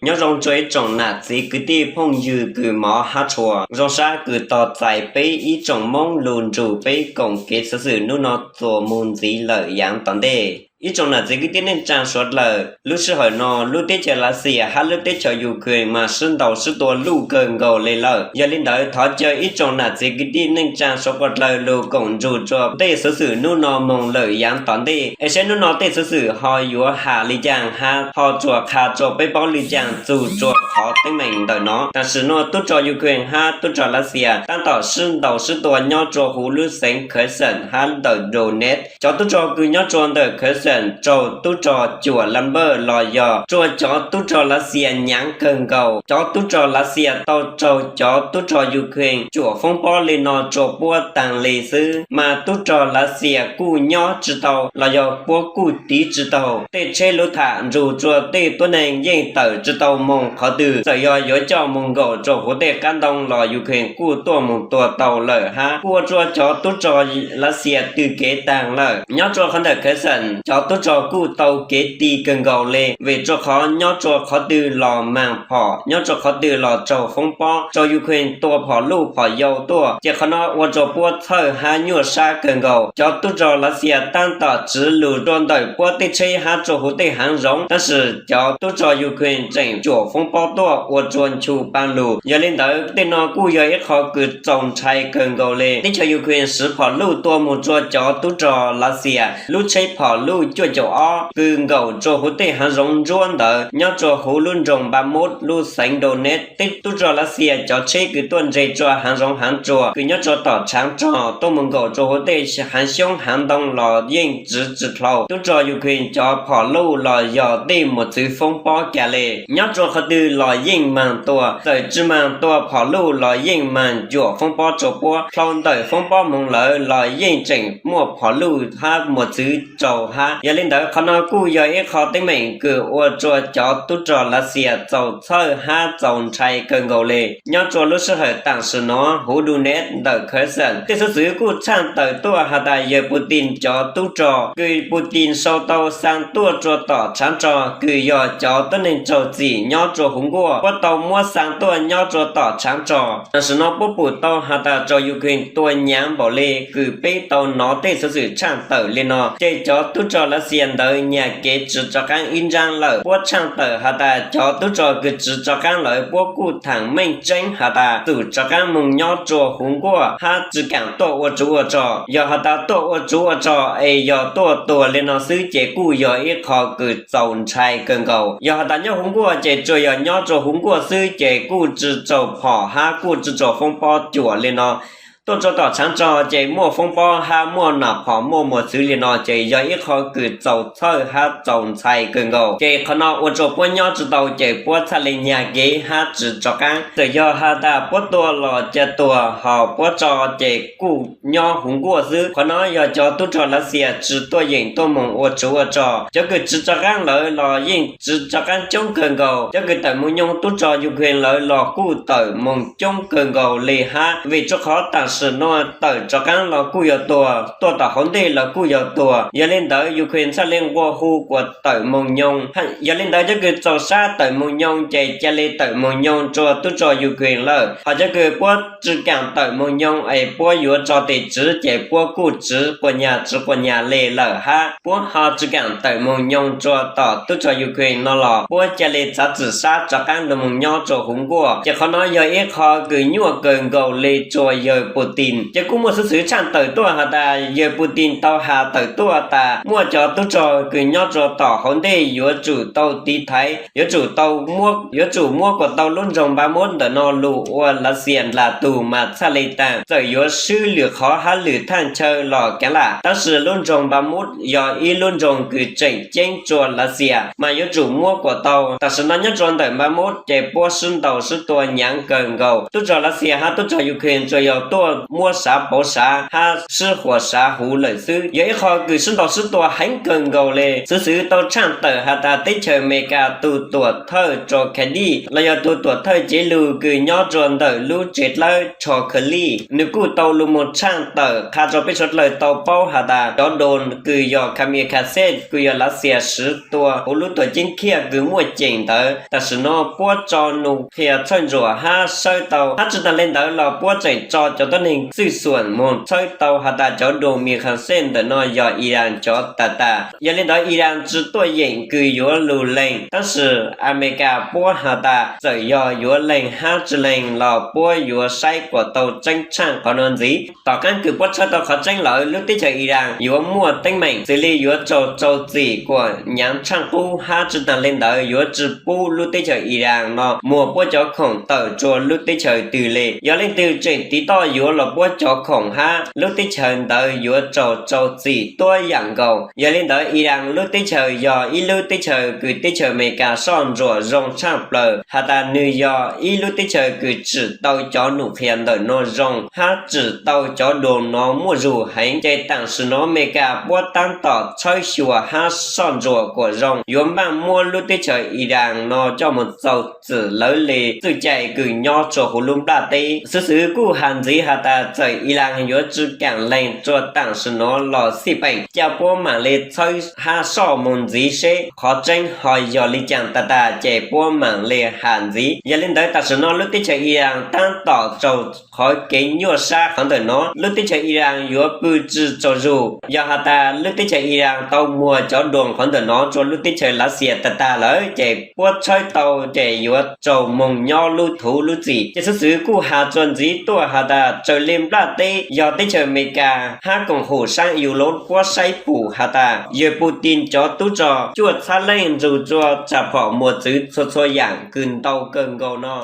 Nyob zoo rua ib tsoom nam txiv kwv tij phooj ywg kws mov hab tshua, zoo sab kws tog txais peb ib tsoom Moob lug nrug peb koom kev xov xwm nub no txuas moog ntxiv lawm yaav tom ntej. Ib tsoom nam txiv kwv tij neej tsaa suav dlawg, lub sij hawm no lub teb chaws Lav Xias hab lub teb chaws Ukraine mas sib ntaus sib tua luj kawg nkaus le lawm. Yog le ntawd thov caw ib tsoom nam txiv kwv tij neej tsaa suav dlawg lug koom nrug rua tej xov xwm nub no moog lawm yaav tom ntej es saib nub no tej xov xwm ho yuav has le caag hab ho tsuas qha rua peb paub le caag txug rua qhov teeb meem ntawm no. Tam sim no tub rog Ukraine hab tub rog Lav Xias taab tom sib ntaus sib tua nyob rua huv lub xeev Kherson hab ntawm Donetsk. Cov tub rog kws nyob rua ntawm Kherson raug tub rog cuam la npawj los yog rua cov tub rog Lav Xias nyaav kawg nkaus. Cov tub rog Lav Xias tau raug cov tub rog Ukraine cuam foob pob le no rua puab taag le xwb, mas tub rog Lav Xias kuj nyob tsi tau los yog puab kuj tiv tsi tau. Tej tsheb luv tham nrug rua tej tuab neeg yeej tawm tsi tau moog qhov twg, txawm yog yuav coj moog nkaum rua huv tej qab ntoo los Ukraine kuj tuaj moog tua tau lawm hab kuj ua rua cov tub rog Lav Xias tws kev taag lawm. Nyob rua qhov ntawm Kherson cov tub rog kuj tau kev ti kawg nkaus le, vim rua qhov nyob rua qhov twg los maag phom, nyob rua qhov twg los raug foob pob, raug Ukraine tua phom luj phom yau tuaj, ces qhov no ua rua puab txhawj hab nyuaj sab kawg nkaus. Cov tub rog Lav Xias taab tom tsiv lug rua ntawm puab tej tsheb hab rua huv tej haav zoov, tab sis cov tub rog Ukraine tseem cuam foob pob tuaj ua rua nchu paa lug. Yog le ntawd tej no kuj yog ib qho kws txaus ntshai kawg nkaus le. Teb chaws Ukraine siv phom luj tua moog rua cov tub rog Lav Xias lub tsheb phom luj cuaj caum ob kws nkaum rua huv tej haav zoov ntsuab ntawd nyob rua huv lub nroog Bakhmut lub xeev Donetsk. Tej tub rog Lav Xias cov tsheb kws tuaj ntseg rua haav zoov haav tsuag kws nyob rua tom tshaav rog tuaj moog nkaum rua huv tej haav xyoob haav ntoo los yeej tsiv tsi dlhau tub rog Ukraine cov phom luj los yog tej mos txwv foob pob ca le. Nyob rua qhov twg los yeej maag tua, txawm tsi maag tua phom luj los yeej maag cuam foob pob rua puab. Dlhau ntawm foob pob moog lawm los yeej tseem muaj phom luj hab mos txwv rua hab. Yog le ntawd qhov no kuj yog ib qho teeb meem kws ua rua cov tub rog Lav Xias txaus txhawj hab txaus ntshai kawg nkaus le. Nyob rua lub sij hawm tam sim no huv Donetsk ntawm Kherson tej xov xwm kuj tshaaj tawm tuaj has tas yawg Putin cov tub rog kws Putin sau tau xaa tuaj rua tom tshaav rog kws yog cov tuab neeg raug txim nyob rua huv nkuaj, puab tau muab xaa tuaj nyob rua tom tshaav rog. Tam sim no puab pum tau has tas raug Ukraine tua nyaav npaum le kws peb tau nov tej xov xwm tshaaj tawm le no, ces cov tub rog Lav Xias ntawd nyag kev tsiv rov qaab ib nraab lawm. Puab tshaaj tawm has tas cov tub rog kws tsiv rov qaab lawm puab kuj thaam meej tseeb has tas txum rov qaab moog nyob rua huv nkuaj hab tsi kaam tuaj ua tsov ua rog. Yog has tas tuaj ua tsov ua rog es yog tuaj tuag le no xwb ces kuj yog ib qho kws txaus ntshai kawg nkaus. Yog has tas nyob huv nkuaj ces tsuas yog nyob rua huv nkuaj xwb ces kuj tsi raug phom hab kuj tsi raug foob pob cuam le no. Tuaj rua tom tshaav rog ces muaj foob pob hab muaj nam phom muaj mos txwv le no ces yog ib qho kws txaus txhawj hab txaus ntshai kawg nkaus. Ces qhov no ua rua puab nyob tsi tau ces puab txhaj le nyag kev hab tsiv rov qaab. Txawm yog has tas puab tua los ca tuag, ho puab tso ces kuj nyob huv nkuaj xwb. Qhov no yog cov tub rog Lav Xias tsi tuaj yeem tuaj moog ua tsov ua rog. Cov kws tsiv rov qaab lawm los yeej tsiv rov qaab coob kawg nkaus. Cov kws tawm moog nyoog tub rog Ukraine lawm los kuj tawm moog coob kawg nkaus le hab, vim rua qhov tam sim no tawm rov qaab los kuj yuav tuag, tuaj tom hauv ntej los kuj yuav tuag. Yog le ntawd Ukraine txhaj le nqua hu kuas tawm moog nyoog. Yog le ntawd cov kws txaus sab tawm moog nyoog ces ca le tawm moog nyoog rua tub rog Ukraine lawm. Ho cov kws puab tsi kaam tawm moog nyoog es puab yuav tso tes tsiv ces puab kuj tsiv quas nyag tsiv quas nyag le lawm hab. Puab ho tsi kaam tawm moog nyoog rua tom tub rog Ukraine no los puab ca le txav txim sab rov qaab lug moog nyob rua huv nkuaj. Ces qhov no yog ib qho kws nyuaj kawg nkaus le rua yawg Putin. Ces kuj muaj xov xwm tshaaj tawm tuaj has tas yawg Putin tau has tawm tuaj tas muaj cov tub rog kws nyob rua tom hauv ntej yuav tsum tau tiv thaiv, yuav tsum tau, yuav tsum muab kuas tau lub nroog Bakhmut ntawm no lug ua Lav Xias ndla tug mas txhaj le taag. Txawm yuav swb lwm qhov hab lwm thaaj chaw los kaav lam, tab sis lub nroog Bakhmut yog ib lub nroog kws tseem ceeb rua Lav Xias mas yuav tsum muab kuas tau. Tam sim no nyob rua ntawm Bakhmut ces puab sib ntaus sib tua nyaav kawg nkaus. Tub rog Lav Xias hab tub rog Ukraine tsuas yog tuaj muab sav pauv sav hab sib huas sav huv lawm xwb. Yog ib qho kws sib ntaus sib tua heev kawg nkaus le. Xwv xwv tau tshaaj tawm has tas teb chaws Amelikas tug tuam thawj John Kelly los yog tug tuam thawj cev lug kws nyob rua ntawm lub tsev dlawb John Kelly, nwg kuj tau lug moog tshaaj tawm qha rua peb suav dlawg tau paub has tas cov drone kws yog kamikaze kws yog Lav Xias swv tua huv lub tuam ceeb Khiaj kws muaj ceem ntawd, tam sim no puab tso nus qhia txhawj ntsuam hab sawb tau. Hab tsi taag le ntawd los puab tseem tso cov tuab neeg txwj xuam moog txhawb tau has tas cov drone kamikaze ntawm no yog Iran cov tag tag. Yog le ntawd Iran tsi tuaj yeem kws yuav lug leeg, tab sis Amelikas puab has tas txawm yog yuav leeg hab tsi leeg los puab yuav saib kuas tau tseeb tshaaj qhov no ntxiv. Tom qaab kws puab txhawb tau qhov tseeb lawm, lub teb chaws Iran yuav muaj teeb meem xws le yuav raug rau txim kuas nyaav tshaaj qub hab tsi taag le ntawd yuav tsi pub lub teb chaws Iran no muag puab cov khoom tawm rua lub teb chaws twg le. Yog leej twg tseem tiv toj yuav los puab cov khoom hab lub teb chaws ntawd yuav raug rau txim tuab yaam nkaus. Yog le ntawd Iran lub teb chaws yog ib lub teb chaws kws teb chaws Amelikas soj ntsuam zoo tshaaj plawg has tas nwg yog ib lub teb chaws kws tsim tau cov nus qhia ntawm no zoo hab tsim tau cov drone no muaj zug heev. Ces tam sim no Amelikas puab taab tom txhawb xyuas hab soj ntsuam kuas zoo yuav npaaj muab lub teb chaws Iran no coj moog txaus txim lawv le txuj cai kws nyob rua huv lub nplaj teb. Xwv xwv kuj has ntxiv has tas txawm Iran yuav tsi kaam leeg rua tam sim no los xij peem, ca puab maam le txhawb hab soj moog ntxiv seb qhov tseeb ho yog le caag tag tag ces puab maam le has ntxiv. Yog le ntawd tam sim no lub teb chaws Iran taab tom raug qhov kev nyuaj sab qhov ntawm no, lub teb chaws Iran yuav pw tsi tsaug zug. Yog has tas lub teb chaws Iran tau muag cov drone qhov ntawm no rua lub teb chaws Lav Xias tag tag lawm ces puab txhawb tau ces yuav raug moog nyob lub thuv lub txim. Ces xwv xwv kuj has rua ntxiv tuaj has tas raws le nplaj teb yog teb chaws Amelikas hab koom haum saab Europe puab saib pum has tas yawg Putin cov tub rog cuaj txhab leej nrug rua tsaam phom mos txwv txhua txhua yaam kws ntau kawg nkaus no